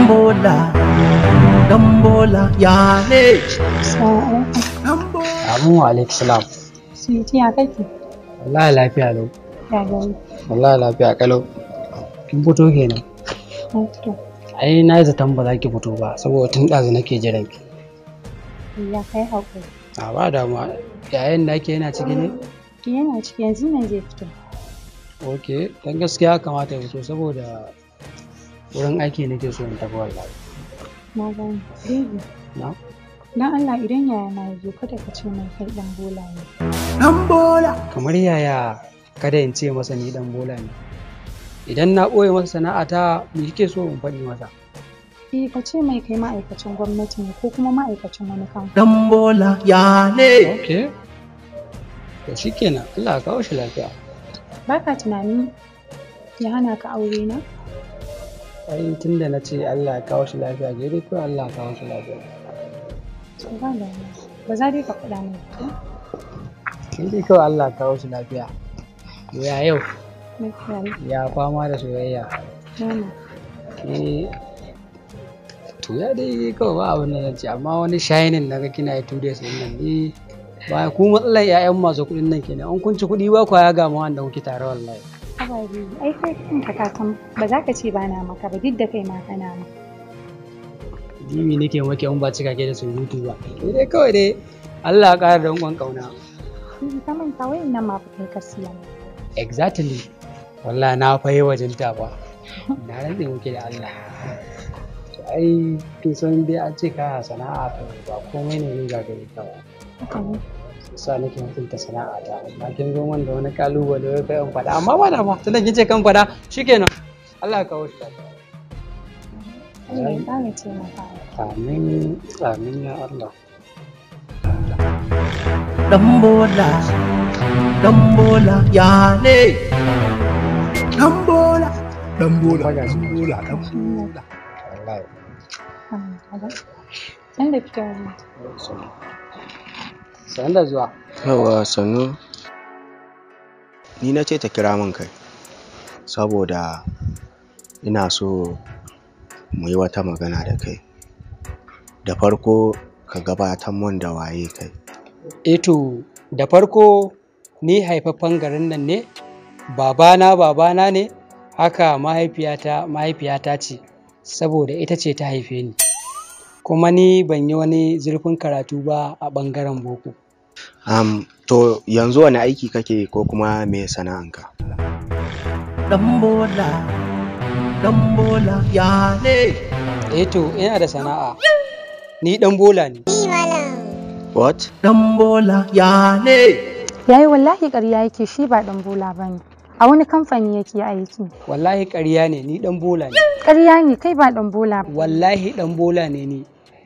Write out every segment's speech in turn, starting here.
Bola, dan bola ya ne. Amin wa alaikum salam. Sweetie ya kake? Wallahi lafiya lau. Ya gari. Wallahi lafiya kalau. Kin fito kenan. Na fito. Ai na yi zaton ba za ki fito ba saboda tun ɗazu nake jiran ki. Ya kai haƙuri. A ba damuwa. Yayin da ake yana ciki ne? Yana ciki yanzu nan zai fito. Ok, dan gaskiya kamata ya fito saboda wurin aiki nake so in tafi wallahi. Na gane. Baby. Na? Dan Allah idan yaya na ya zo kada ka ce mai kai ɗan bola ne. Dan bola. Kamar yaya kada in ce masa ni dan bola ne. Idan na ɓoye masa sana'ata me kike so in faɗi masa? Eh ka ce mai kai ma'aikacin gwamnati ne ko kuma ma'aikacin wani kamfani. Dan bola ya ne. Ok. To shikenan Allah ya kawo shi lafiya. Ba ka tunanin ya hana ka aure na? Ai tunda na ce Allah ya kawo shi lafiya ke dai kawai Allah ya kawo shi lafiya. To ba damuwa. Ba za dai ka faɗa mai ba. Ke dai kawai Allah ya kawo shi lafiya. To ya yau Lafiya lau. ya fama da soyayya. Nana. Ke to ya dai kawai ba abin da zan ce amma wani shining naga kina yi 2 days ɗin nan ni ba ku matsalar 'ya'yan masu kuɗin nan kenan in kun ci kuɗi ba ku ya ga ma wanda kuke tare wallahi. Haba baby, ai kai kanka ka san ba za ka ce ba na maka ba duk da kai ma kana ma. Dimi nake maki in ba cika ke da surutu ba. Ke dai kawai dai Allah ya ƙara danƙon ƙauna. Baby ka manta wayan nan ma fa kai ka siya. Exactly. Wallahi na fa yi wajinta ba. Na rantse muke da Allah. To ai kin san dai an ce kana sana'a to ba komai ne zai gagare ka ba. Haka ne. Sa nake mutunta sana'a ta amma kin zo man da wani kalubale wai kai in faɗa amma ba da ba tunda kin ce kan faɗa shikenan. Allah ya kawo shi lafiya. Allah ya ƙara taimakawa. Amin amin ya Allah. Dan bola, dan bola ya ne. Dan bola, dan bola, dan bola, dan bola. Wallahi. San da fitowa ne. San da zuwa. Yawwa sannu. Ni na ce ta kira min kai saboda ina so mu yi wata magana da kai. Da farko ka gabatar mun da waye kai. Eh to da farko ni haifaffen garin nan ne, babana babana ne, haka mahaifiyata mahaifiyata ce saboda ita ce ta haife ni. Kuma ni ban yi wani zurfin karatu ba a ɓangaren boko. To yanzu wane aiki kake ko kuma me sana'anka? Dan bola, dan bola ya ne. Eh to ina da sana'a. Ni ɗan bola ne. What? Dan bola ya ne. Yayi wallahi ƙarya yake shi ba ɗan bola ba ne. A wani kamfani yake aiki. Wallahi ƙarya ne ni ɗan bola ne. Ƙarya ne kai ba ɗan bola ba. Wallahi ɗan bola ne ni.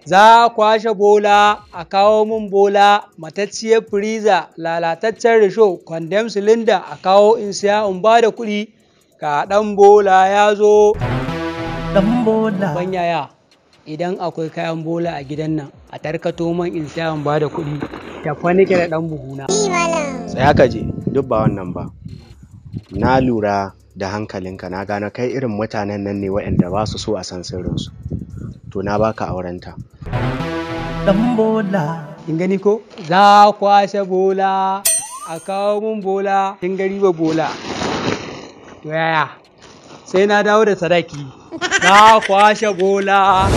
Za a kwashe bola a kawo min bola matacciyar firiza lalataccen risho kwandem silinda a kawo in siya in ba da kuɗi ga ɗan bola ya zo. Dan bola. Ban yaya idan akwai kayan bola a gidan nan a tarkato man in siya in ba da kuɗi tafa nake da ɗan buhuna. Tsaya ka je duk ba wannan ba. Na lura da hankalinka na gano kai irin mutanen nan ne waɗanda ba su so a san sirrinsu. To na baka aurenta. Dan bola. Kin gani ko? Za a kwashe bola a kawo mun bola kin gari ba bola. To yaya? Sai na dawo da sadaki. Za a kwashe bola.